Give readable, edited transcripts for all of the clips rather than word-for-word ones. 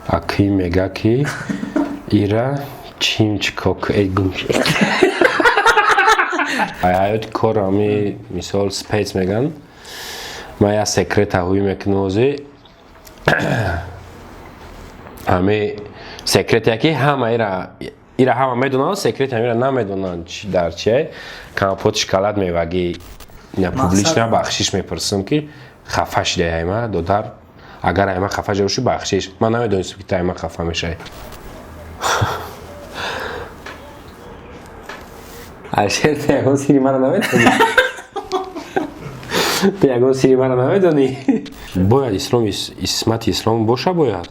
Акӣ мега, ки ира чимчкок эй гум. Ай ҳаёти кор ами мисол спец меган. Ман як секрет ҳуй мекунам ози. Ҳами секрете ки ҳама ира ҳама медонанд, секрет ҳамира намедонанд, чи дар чие. Компот, шоколад, мевагӣ ина публично бахшиш мепурсам, ки хафа шидай айма, додар. Агар айма хафа шуда бошӣ, бахшиш. Ман намедонистам, ки ту айма хафа мешавӣ. Ашер, ту ягон сири мара намедонӣ? Ту ягон сири мара намедонӣ? Бояд ислом, исмати ислом боша бояд.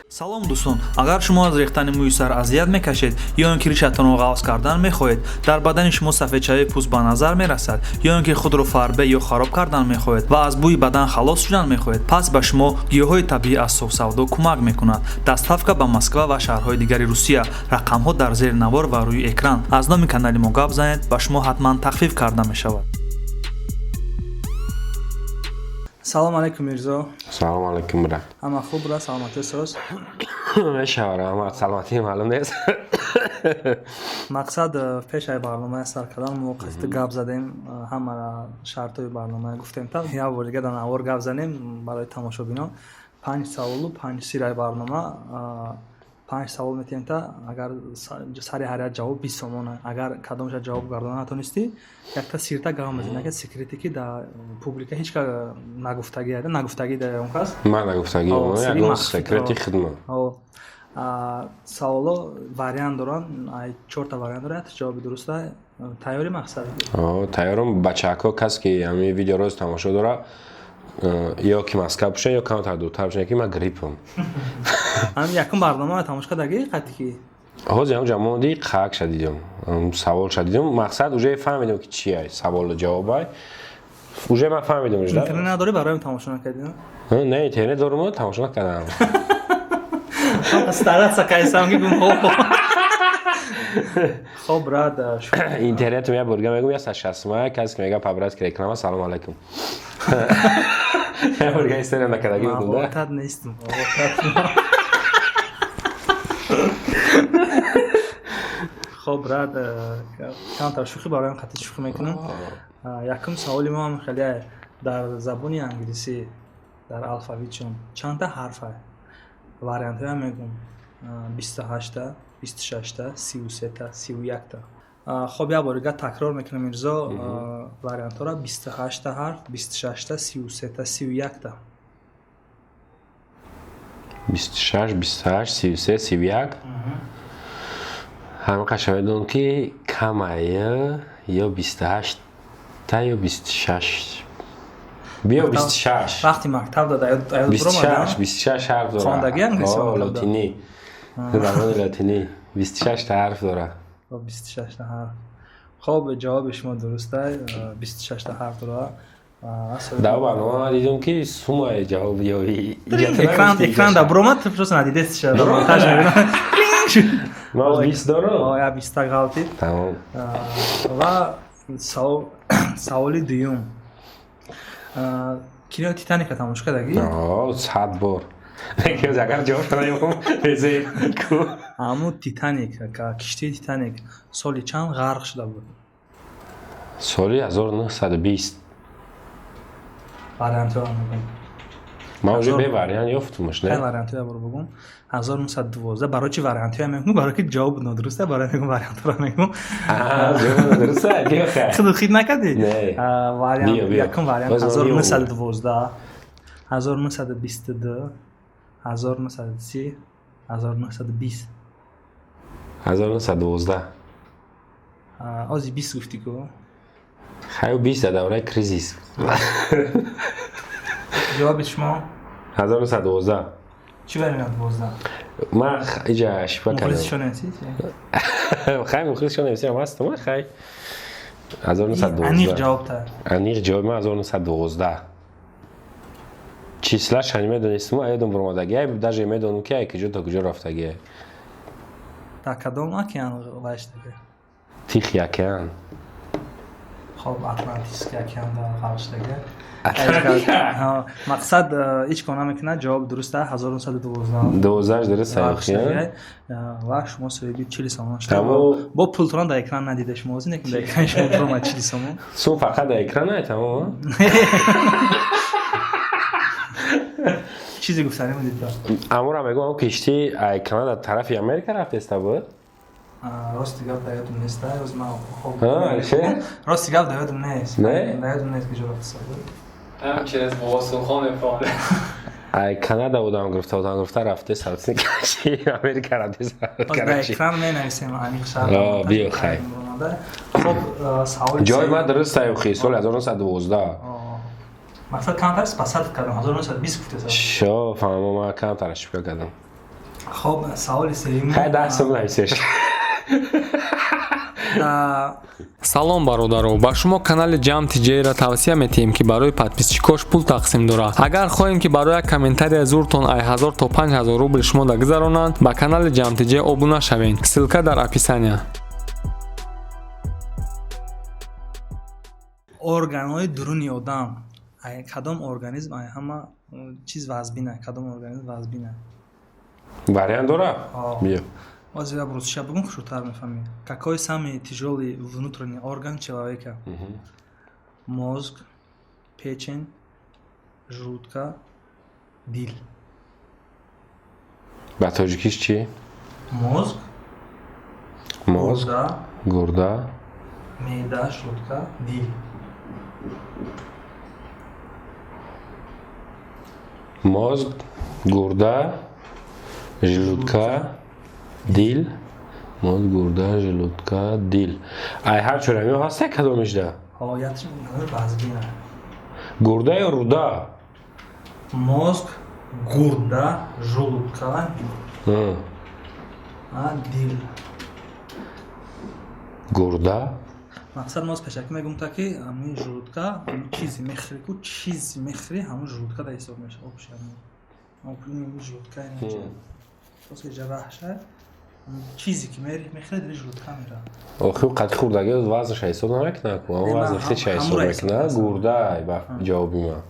Салом, дӯстон! Агар шумо аз рехтани мӯи сар азият мекашед ё ин ки ришатонро ғафз кардан мехоҳед, дар бадани шумо сафедшавии пӯст ба назар мерасад, ё ин ки худро фарбе ё хароб кардан мехоҳед ва аз бӯи бадан халос шудан мехоҳед, пас ба шумо гиёҳҳои табиӣ аз Софсавдо кӯмак мекунад. Доставка ба Москва ва шаҳрҳои дигари Русия. Рақамҳо дар зери навор ва рӯи экран. Аз номи канали мо гап занед, ба шумо ҳатман тахфиф карда мешавад. Салом алейкум, Мирзо. Салом алейкум, брат. Ҳама хуб, брат, саломатӣ соз? Мешава, раҳмат, саломатӣ маълум нест. Мақсад, пешаи барномая сар кардан мо қасди гап задем, ҳамара шартҳои барномая гуфтем, та як бор дига дар навор гап занем барои тамошобинон. Панҷ саволу панҷ сираи барнома. Панҷ савол метиҳем, та агар сари ҳар як ҷавоб 20 сомона. Агар кадомша ҷавоб гардона натонистӣ, якта сирта гап мезанӣ, яке секрете, ки дар публика ҳеч ка нагуфтагӣ, нагуфтагӣ дар он кас. Ман нагуфтагӣ, ягон секрети хидма. Саволо вариант доранд, чорта вариант дорад, ҷавоби дуруста. Тайёрӣ, мақсад? Тайёрам, бачаҳако. Кас ки ҳамин видеоро тамошо дора, ё ки Москва бошад, ё камтар дуртар бошад, ки ман гриппам. Ҳамин якум барнома тамошо кардагӣ қати ки? Ҳозир ҳам ҷамоди қак дидем, савол дидем, мақсад, уже фаҳмидем, ки чи саволу ҷавобай, уже ман фаҳмидем. Интернет надорӣ, барои тамошо накардӣ? Не, интернет дорум, тамошо накардам. Стараться кайсам, ки гум. Хоб, брат. Интернетум як борга мегум, 160 ма касе ки мега по-братски реклама, салом алейкум. Як борга история накардаги будум да. Отат нестим. Хоб, брат, камтар шӯхӣ, бароям қати шӯхӣ мекунам. Якум саволи мо ҳам хеле: дар забони англисӣ дар алфавитшон чандта ҳарфа? Вариантҳоям мегум: 28-та, 26-та, 33-та, 31-та. Хоб, як бор дига такрор мекунам, Мирзо, вариантҳоро: 28-та ҳарф, 26-та, 33-та, 31-та. 26, 28, 33, 31. Ҳама қаша медонам, ки камая, ё 28-та, ё 26. Биё, 26. Вақти мактаб дада. 26, 26 ҳарф дора. Хондагӣ англисӣ? Лотинӣ, забони лотинӣ 26-та ҳарф дора. 26-та ҳарф. Хоб, ҷавоби шумо дуруста, 26-та ҳарф дора. Дар барнома ман дидам, ки сумаи ҷавоб ёвӣ. Экран да буромад, ту просто надидест. Монтаж. Ман 20 дорам. Я 20-та ғалтид. Тамом. Ва саволи дуюм: кинои «Титаника» тамошо кардагӣ? 100 бор. Агар ҷавоб наёбам. Ҳамун «Титаник», киштии «Титаник» соли чанд ғарқ шуда буд? Соли 1920. Вариантҳоро мегӯм. Ман уже бе вариант ёфтумаш, не? Вариантҳоя боро бугум: 1912. Барои чи вариантҳоя мегӯм? Барои ки ҷавоб нодуруста, барои мегӯм, вариантҳоро мегӯм. Худу хит накардӣ. Якум вариант: 1912, 1922, 1930, 1920. 1912. Ози 20 гуфтӣ ку. Хаю, 20 дар давраи кризис. Ҷавоби шумо? 1912. Чӣ барои 12? Ман иҷа шифа кардам. Мухлисшон ҳастӣ? Хай, мухлисшон ҳастам, ҳастам, хай. 1912. Аниқ ҷавоб та. Аниқ ҷавоб ман 1912. Числаша медонистам, ёдам баромадагӣ, даже медонам, ки ай куҷо то куҷо рафтагӣ. Дар кадом океан вайштага? Тихий океан. Хоб, Атлантический океан дар ғарқ шудага. Мақсад ҳеҷ кор намекунад, ҷавоб дуруст аст, 1912. 12 дуруст. Ғарқ шудага ва шумо соҳиби 40 сомон шудед. Бо пултон дар экран надида шумо, озин лекин дар экрани шумо биромад 40 сомон. Сум фақат дар экран ай, тамом. Чизе гуфтанӣ будед? Амура мегӯям, киштӣ ай Канада тарафи Америка рафтеста буд. Рости гап, дар ёдам нест. Оз ман хоб. Алишер? Рости гап, дар ёдам нест. Не? Дар ёдам нест, куҷо рафтеста буд. Ҳам через Бобосулхон мефаҳмад. Ай Канада будам гирифта, будам гирифта рафте сарти Америка рафте. Дар экран менависем аниқ шаҳр. Биё, хай. Хоб, саволи ҷои ман дуруст ай, соли 1912. Мақсад камтар спасат кардам, 1920 гуфтеса. Шо, фаҳмо, ман камтар ошибка кардам. Хоб, саволи сеюм. Хай, 10 сом нависеш. Салом, бародаро! Ба шумо канали Ҷам Тиҷейра тавсия метиҳем, ки барои подписчикош пул тақсим дорад. Агар хоҳем, ки барои як комментария зуртон ай 1000 то 5000 рубл шумо да гузаронанд, ба канали Ҷам Тиҷей обуна шавед. Ссылка дар описания. Органҳои дуруни одам, кадом организм ай ҳама чиз вазбина, кадом организм вазбина? Вариант дора, биё. Ҳозир я русиша бигӯм, хушрӯтар мефаҳмӣ. Какой самый тяжелый внутренний орган человека? Мозг, печень, желудка, дил. Ба тоҷикиш чӣ? Мозг. Мозг, гурда. Меъда, желудка, дил. Мозг, гурда, желудка, дил. Мозг, гурда, желудка, дил. Ай ҳар чорами ҳаста, кадомишда? Вазбина. Гурда ё руда? Мозг, гурда, желудка, дил. Гурда. Мақсад, моз пешакӣ мегум, та ки ҳамин желудка чизе мехӯри ку, чизе мехӯри, ҳамун желудка да ҳисоб мешавад. Желудка ҷараҳша, чизе ки мехӯри, дили желудка меравад. Охи, қад хурдаги вазнаша ҳисоб намекунад ку, вазни хеша ҳисоб мекунад. Гурда ба ҷавоби ман.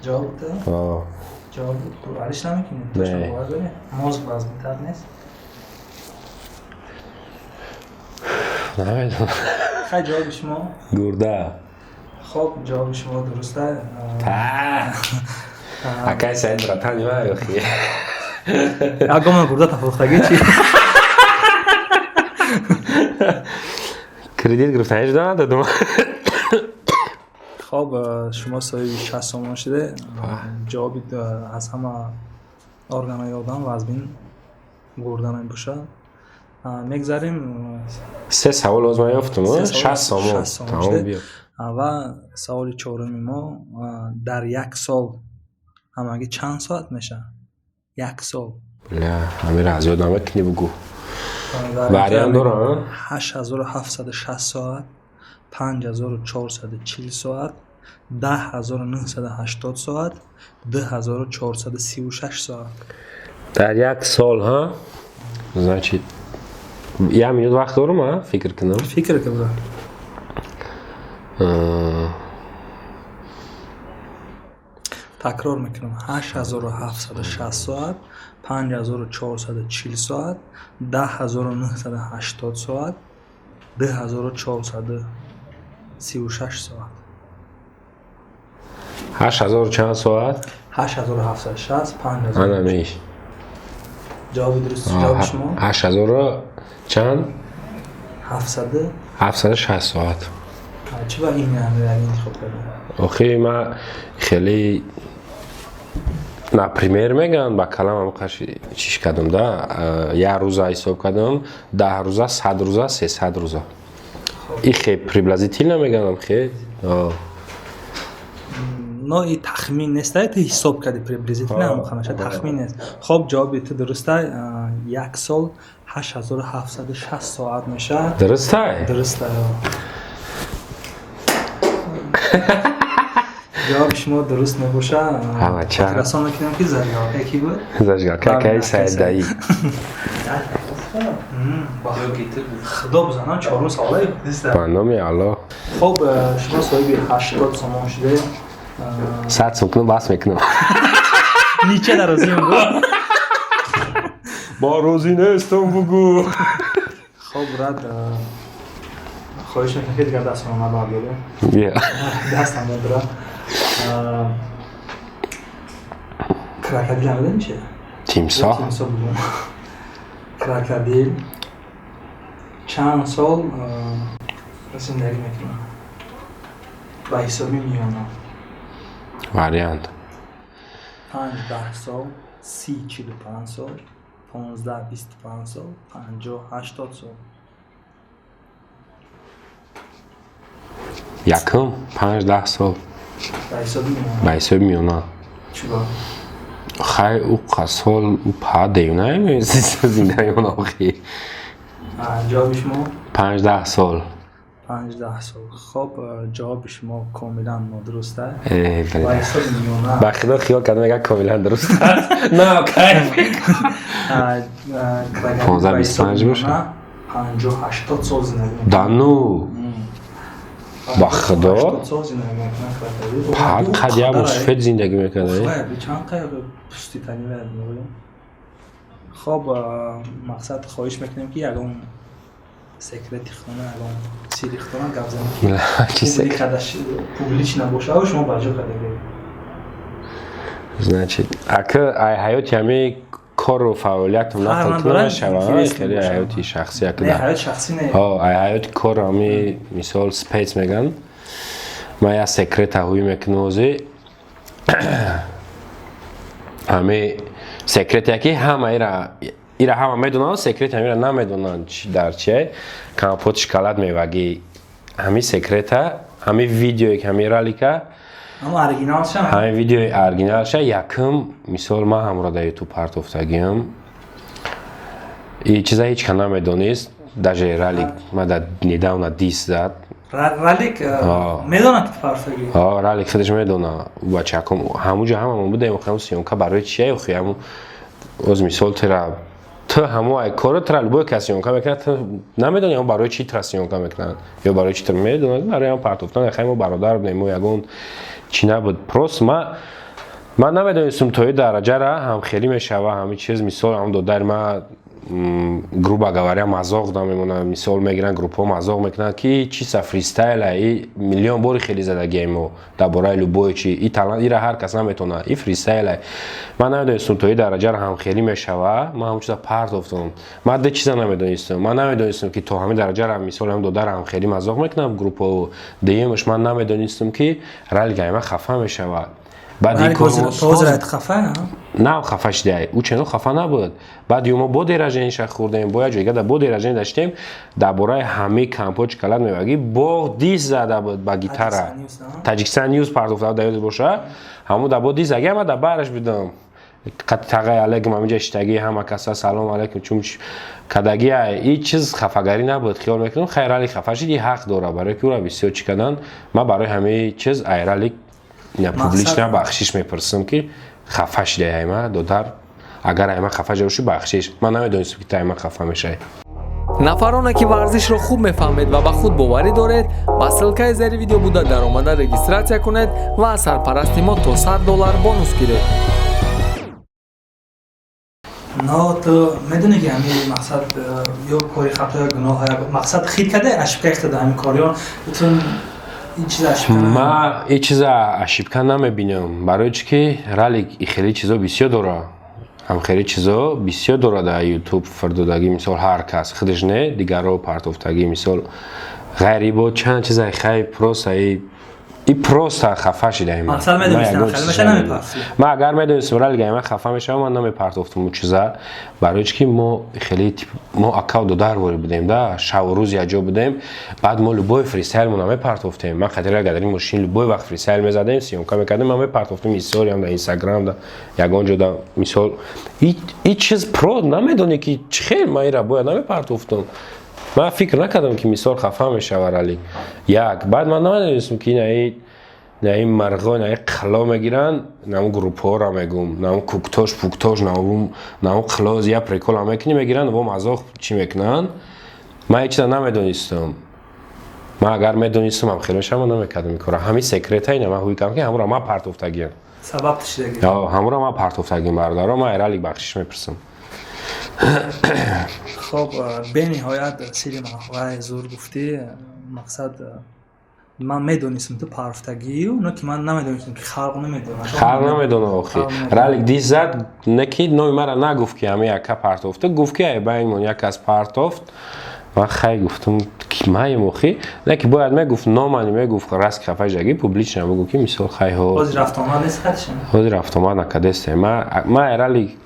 Ҷавоб ҷавоб алиш намекунед? Мозг вазнитар нест? Намедонам. Хай, ҷавоби шумо? Гурда. Хоб, ҷавоби шумо дуруст. Акай Саид, братани ма, охи. Ягона гурда тафрӯхтагӣ чи? Кредит гирифтаниш надодум. Хоб, шумо соҳиби 60 сомон шуде. Ҷавоби аз ҳама органҳои одам вазбин гурда мебошад. Мегзарем. Се савол оз ман ёфтум, 60 сомон, тамом, биё. Ва саволи чоруми мо: дар як сол ҳамагӣ чанд соат мешавад, як сол? Бля, ҳамира аз ёд намекунӣ, бугӯ. Вариант дорам? 8760 соат, 5440 соат, 10 980 соат, 2436 соат. Дар як сол, ҳа? Значит, як минут вақт дорум, а, фикр кунам. Фикр ка, бра. Такрор мекунам: 8760 соат, 5440 соат, 10 980 соат, 2436 соат. 8000 чанд соат? 8760, 5000. Ана меш. Ҷавоби дуруст, ҷавоби шумо? 8000 чанд? Ҳафтсаду 760 соат. Чӣ ба ин интихоб кардем? Охи, ма хеле, например, мегӯянд, ба калам ҳамқаш чиш кардам да, як рӯза ҳисоб кардам, 10 рӯза, 100 рӯза, 300 рӯза. И хе приблизительно мегӯям, хе. Но и тахмин неста, ту ҳисоб кардӣ приблизительно, ҳамаша тахмин нест. Хоб, ҷавоби ту дурустай. Як сол 8760 соат мешавад. Дурустай? Дурустай. Ҷавоби шумо дуруст мебошад. Хотиррасон мекунем, ки зажигалка ки буд? Зажигалка акаи Саидаӣ. Худо бизанам, чорум саволе. Ба номи Аллоҳ. Хоб, шумо соҳиби 80 сомон шуде. 100 сом кунам, бас мекунам. Нича дарозиам гу. Бо розӣ нестам, бугу. Хоб, брат, хоҳиш мекунам, ки дигар дастонро набардорем. Дастам надора. Крокодил намедонӣ чи? Тимсоҳ. Тимсоҳ бугум. Крокодил чанд сол зиндагӣ мекунад ба ҳисоби миёна? Вариант. 5, 10 сол, 30, 45 сол, 15, 25 сол, 50, 80 сол. Якум, 5, 10 сол. Ба ҳисоби миёна. Ба ҳисоби миёна. Чӣ ба? Хай, ӯ қасол ӯ па девна зиндагион охи. Ҷавоби шумо? 5, 10 сол. 5, 10 сол. Хоб, ҷавоби шумо комилан нодуруст аст. Э, ба ҳисоби миёна. Ба худо, хиёл кардам, мега комилан дуруст аст. На, кайф. 15, 25 боша. 50, 80 сол зиндагӣ мекунад. Да ну. Ба худо. 80 сол зиндагӣ мекунад крокодил. Пад қад як мусофир зиндагӣ мекард. Чанд қай пуститани мегӯям. Хоб, мақсад, хоҳиш мекунем, ки ягон секрети хона, ягон сирри хона гап занем, Чи секрет? публично бошад, шумо ба ҷо кардагӣ. Значит, ака, ай ҳаёти ҳами кору фаъолиятам Фарқ нақл надорад, намешава, интересно хеле бошад. ҳаёти шахсӣ ака. Не, ҳаёти шахсӣ не. Ҳо, ай ҳаёти кор ҳами мисол спец меган. Ман як секрета ҳуй мекунам ози. Ҳами секрете ки ҳама ира ҳама медонанд, секрети ҳамира намедонанд, чи дар чие. Компот, шоколад, мевагӣ. Ҳами секрета, ҳами видеое ки ҳами ралика, Ама оригиналшам. ҳамин видеои оригиналша якум мисол ман ҳамро дар Ютуб партофтагиам. И чиза ҳеч ка намедонист, даже ралик ма да недавно дис зад. Ралик медонад, ки партофтагӣ? Ҳо, ралик худаш медона. Бачаком ҳамуҷо ҳамамон будем, ҳамун съёмка барои чия охи, ҳамун оз мисол тира ту ҳамо ай коро тира любой кас съёмка мекунад, ту намедони ҳам барои чӣ тира съёмка мекунанд ё барои чӣ тира медонад, барои ҳам партофтан. Хай, мо бародар будем, мо ягон чӣ набуд, просто ман намедонистум то и дараҷара ҳамхелӣ мешава ҳамин чиз. Мисол, ҳамн додари ма, грубо говоря, мазоқ да мемонад. Мисол мегиранд, группҳо мазоқ мекунанд, ки чиса фристайла, и миллион бори хеле задагием мо дар бораи любое чи, и талант ира ҳар кас наметонад, и фристайла. Ман намедонистум то и дараҷара ҳамхелӣ мешава. Ман ҳамон чиза партофтам. Ман ду чиза намедонистам: ман намедонистам, ки то ҳамин дараҷара мисол ҳам додарам ҳамхелӣ мазоқ мекунам группҳо. Дуюмаш, ман намедонистам, ки ралик ама хафа мешавад. Баъд ин Ралик кор мо- ҳозир айт хафа? На, хафа шидай, ӯ чено хафа набуд. Баъд ё мо бо дерожениша хӯрдем, бо як ҷойга да бо дерожени даштем, дар бораи ҳамаи компот, шоколад, мевагӣ бо дис зада буд ба гитара. Таҷикистон Ньюс партофта, дар ёдат боша, ҳамун да бо дис заги. Ама дар бараш будам, тағай алейкум, ҳаминҷа иштагӣ, ҳама каса салом алейкум, чун кадаги и чиз хафагарӣ набуд. Хиёл мекунам, хайр, ралик хафа шид, и ҳақ дора, барои ки ӯра бисёр чӣ карданд. Ман барои ҳамаи чиз ай ралик публично бахшиш мепурсам, ки хафа шидай айма додар. Агар айма хафа шуда бошӣ, бахшиш, ман намедонистам, ки ту айма хафа мешавӣ. Нафароне, ки варзишро хуб мефаҳмед ва ба худ боварӣ доред, ба ссылкаи зери видео буда даромада регистрация кунед ва аз сарпарасти мо то 100 доллар бонус гиред. Но ту медонӣ, ки ҳамин мақсад ё кори хато ё гуноҳ, мақсад хит карда, ошибка ихтада ҳамин кор, ё ту ин чиза ошибка? Ман ин чиза ошибка намебинам, барои чӣ ки ралик и хеле чизо бисёр дора, ҳамхели чизо бисёр дора дар Ютуб фирдодагӣ. Мисол, ҳар кас худаш не, дигарро партофтагӣ. Мисол, ғайри бо чанд чиза, хай, просто и просто хафа шидаем. Мақсад, медонистам, хеле меша намепартофтӣ? Ман агар медонистам, ралик ман хафа мешавам, ман намепартофтам ун чиза, барои чӣ ки мо хеле мо акав додарворӣ будем да, шаву рӯз якҷо будем. Баъд мо любой фристайл намепартофтем. Ман хатир агар дар ин мошин любой вақт фристайл мезадем, съёмка мекардем, ман мепартофтем историям да, Инстаграм да, ягон ҷо да. Мисол, и чиз про намедонӣ, ки чӣ хел ман ира бояд намепартофтам. Ман фикр накардам, ки мисол хафа мешава ралик. Як баъд ман намедонистам, ки ина Наи марғо, наи қило мегиранд, наму группҳоро мегум, наму куктош, пуктош, наму қило я прикола мекунӣ, мегиранд, во мазоқ чӣ мекунанд. Ман ҳеҷ чиза намедонистам. Ман агар медонистам, ҳам хеле мешавам, ман намекардам ин кора. Ҳамин секрета ина ман ҳуй кардам, ки ҳамуро ман партофтагиам. Сабаб шидагӣ. Ҳамуро ман партофтагиам, бародаро, ман Эралик бахшиш мепурсам. Хоб, бениҳоят сири вай зур гуфтӣ. Мақсад, ман медонистам ту парфтагию, но ки ман намедонистам, ки халқ намедонад. Халқ намедонад охи. Ралик дис зад, не ки номи мара нагуфт, ки ҳамин яка партофта, гуфт, ки ай байнмон як кас партофт. Ман хай гуфтам, ки маем охи, не ки бояд мегуфт номани, мегуфт, раст хафа жаги публично бугу, ки мисол хайҳо. Ҳозир рафтомад нест хатишам. Ҳозир рафтомад накадесте. Ма Эралик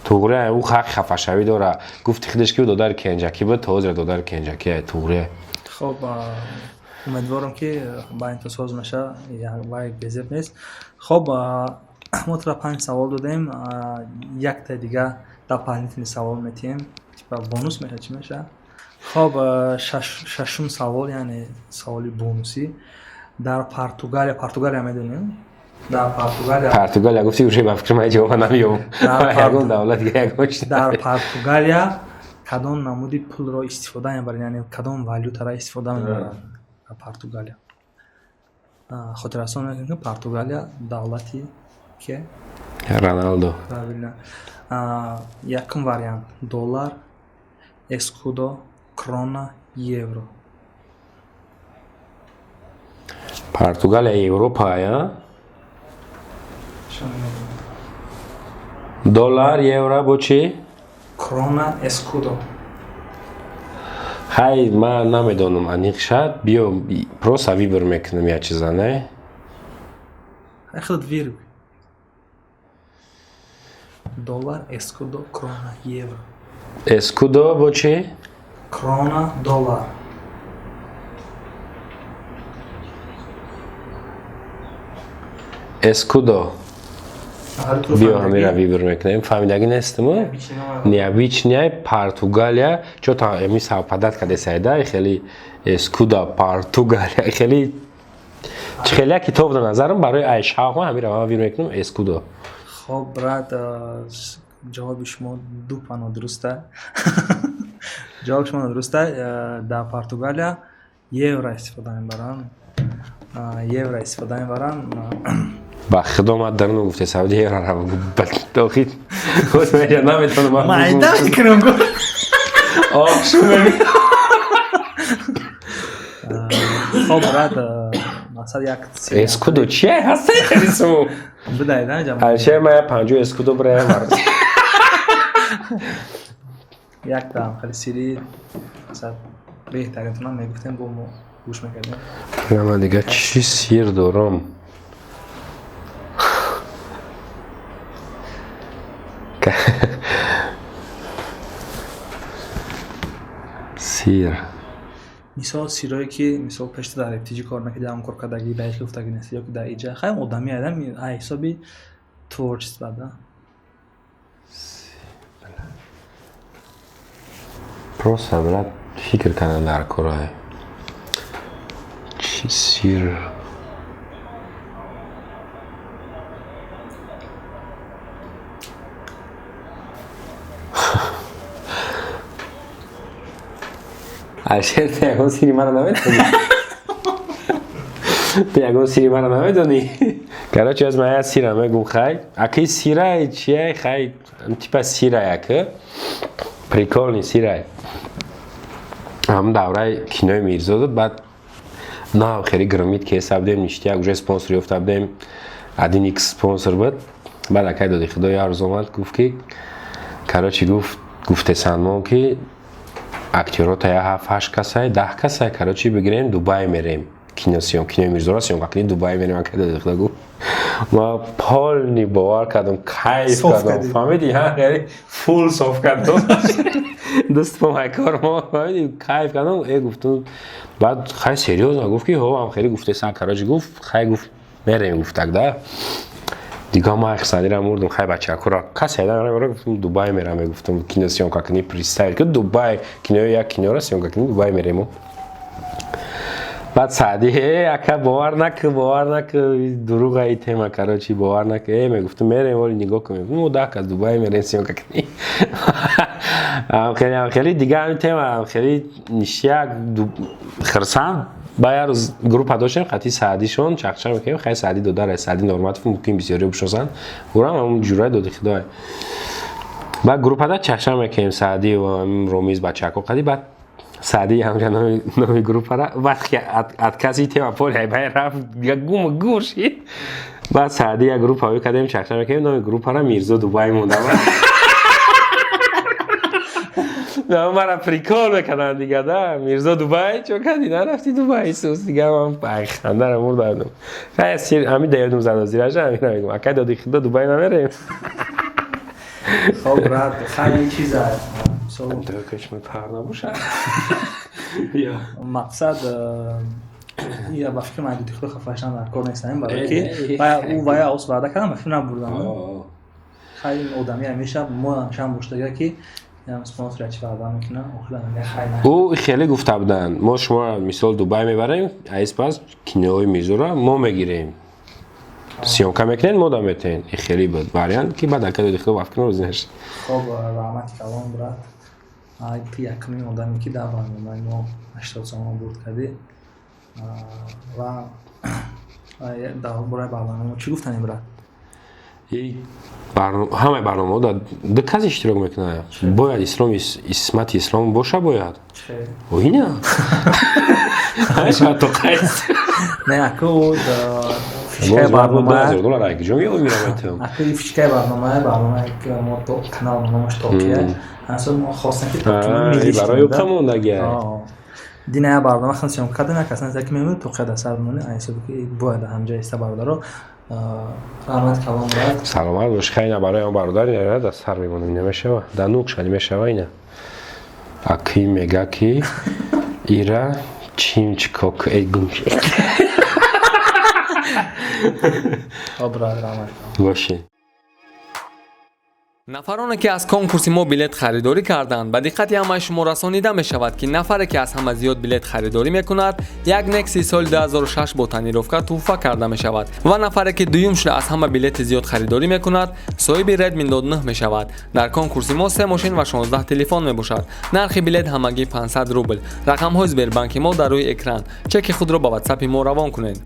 туғри, ӯ ҳақ хафашавӣ дора. Гуфти худаш, ки додари кенҷакӣ буд, то ҳозир додари кенҷакӣ ай туғри. Хоб, умедворам, ки ба ин то соз меша, вай безеб нест. Хоб, мо тура панҷ савол додем, якта дига дополнительный савол метиҳем, типа бонус меша, чӣ меша. Хоб, шашум савол, яъне саволи бонусӣ. Дар Португалия, Португалия медонем, дар Португалия. Португалия гуфти, уже ба фикри ман ҷавоба намеёбам. Ягон давлат дига ягон чиз. Дар Португалия кадом намуди пулро истифода мебаранд, яъне кадом валютаро истифода мебаранд дар Португалия? Хотиррасон мекунем, ки Португалия давлати ке? Роналдо. Правильно. Якум вариант: доллар, эскудо, крона, евро. Португалия Европа, я? Доллар, евро, бо чӣ? Крона, эскудо. Хай, ман намедонам аниқ шад, биё просто выбор мекунам як чиза, не? Хай, худат выбор. Доллар, эскудо, крона, евро. Эскудо бо чӣ? Крона, доллар. Эскудо. Биё ҳамира выбор мекунем. Фаҳмидагӣ нестиму? Необычная Португалия, чо та эми совпадать кадесайда, хеле эскудо Португалия, хеле чи хеле як китоб дар назарам барои ай шавқ ман ҳамира ман выбор мекунам эскудо. Хоб, брат, ҷавоби шумо дупа нодуруста. Ҷавоби шумо нодуруста. Дар Португалия евро истифода мебаранд. Евро истифода мебаранд. Ба худо, ман даруно гуфте сауди евро охи худ наметавонам. Майда мекунам. Шу Хоб, брат, мақсад як эскудо чия ҳаста хелисму? Бидай, на. Алшер, ман я 50 эскудо бираям. Якта хеле сири, мақсад, беҳтаринтонам мегуфтем, бо мо гӯш мекардем. Ман дига чӣ сир дорам? Сир. Мисол, сирое ки, мисол, пешта дар ФТЖ кор мекарди, ҳам кор кардагӣ, дар ҳеҷ гуфтагӣ нест, ё ки дар иҷа хай одами адам ай ҳисоби творчество да. Просто, брат, фикр кардан дар корае. Чӣ сир? Алшер, ту ягон сири мара намедонӣ? Ту ягон сири мара намедонӣ? Короче, аз ман як сира мегум, хай. Аки сирай чия, хай, типа сирай аки. Прикольный сирай. Ҳам давраи кинои Мирзо буд, баъд нав хеле громит ки ҳесаб будем, ништяк, уже спонсор ёфта будем. 1x спонсор буд. Баъд акай доди худо як рӯз омад, гуфт, ки короче, гуфт, гуфтесанмон, ки актёрота я ҳафт ҳашт касай, 10 касай, короче, бигирем, Дубай мерем, киносъём, кинои Мирзора съёмка кунем, Дубай мерем. Акай доди худо гуфт, ма полный бовар кардам, кайф кардам, фаҳмиди, ҳа, яъне фул соф кардам, дӯст по кор мо, фаҳмиди, кайф кардам. Э, гуфтум, баъд хай серьёзно гуфт, ки ҳо, ам хеле гуфтесан, короче, гуфт, хай, гуфт, мерем, гуфтак да. Дига ман хисандира мурдум, хай, бачакура касе гуфтум, Дубай мерам, мегуфтум, кино съёмка кунӣ, представить ки Дубай кинои, як киноро съёмка кунӣ, Дубай мерему. Баъд Саъдӣ: «Э, ака, бовар накун, бовар накун, дурӯға и тема, короче, бовар накун». Э, мегуфтум, мерем, оли нигоҳ кун, мегуфтум, мо 10 кас Дубай мерем съёмка кунем. Хеле дига ҳамин тема хеле ништяк, хирсанд. Ба як рӯз группа доштем, хати Саъдишон чақчақ мекунем. Хай, Саъдӣ додаре, Саъдӣ Норматов, мумкин бисёриё бишносанд, урам ҳамун ҷурай доди худое. Баъд группада чақчақ мекунем, Саъдӣ ва Ромиз, бачако қади. Баъд Саъдӣ ҳамҷа номи группара, баъд откаси тема поли бай рафт, дига гум гум шид. Баъд Саъдӣ як группа кардем, чақчақ мекунем, номи группара «Мирзо Дубай» монда. Мара прикол мекарданд дига да: «Мирзо Дубай чо кардӣ, нарафти Дубай?» Исус, дига ман хандара мурдам. Хай, ҳамин да ёдум зад, озираша ҳамина мегум: «Акай доди худо, Дубай намерем». Хоб, брат, хай, чиза Тар набошад. Мақсад, я ба фикри ман, доди худо хафашан дар кор нестам, барое ки ӯ вая ос ваъда кардам, ба фикр набурдам. Хай, одами ҳамеша мо ҳамешаам боштага ки Ӯ хеле гуфта буданд: «Мо шумо, мисол, Дубай мебарем, аис пас кинои Мирзора мо мегирем, съёмка мекунед, мо да метаҳем». И хеле буд вариант, ки баъд ака доди худо вафкино розӣ нашид. Хоб, раҳмати калон, брат. Ту якумин одаме, ки дар барномаи мо 80 сомон бурд кардӣ. Ва дар бораи барномаи мо чӣ гуфтанӣ, брат? Ҳамаи барномаҳо дар ду кас иштирок мекунад, бояд Ислом, исмати Ислом боша, бояд оина то қайс. Не, аку фишкаи барнома, фишкаи барнома мо канал номаш Тоқия, ҳасо мо хостем, ки барои ӯ мондагия. Дина я барнома хан съёмка кардем, як касан ки мемонад, тоқия дар сар мемонад, ҳисоби ки бояд ҳамҷа иста. Бародаро, раҳмат калон, брат. Саломат бош. Хайна, барои он бародар ина дар сар мемонам, намешава, дар нук шани мешава. Ина акӣ мега, ки ира чим чикок, эй, гум. Хоб, брат, раҳмат. Бошед. Нафароне, ки аз конкурси мо билет харидорӣ карданд, ба диққати ҳамаи шумо расонида мешавад, ки нафаре, ки аз ҳама зиёд билет харидорӣ мекунад, як Некси соли 2006 бо тонировка тӯҳфа карда мешавад ва нафаре, ки дуюм шуда аз ҳама билети зиёд харидорӣ мекунад, соҳиби Redmi Note 9 мешавад. Дар конкурси мо се мошин ва 16 телефон мебошад. Нархи билет ҳамагӣ 500 рубл. Рақамҳои Сбербанки мо дар рӯи экран. Чеки худро ба ватсапи мо равон кунед.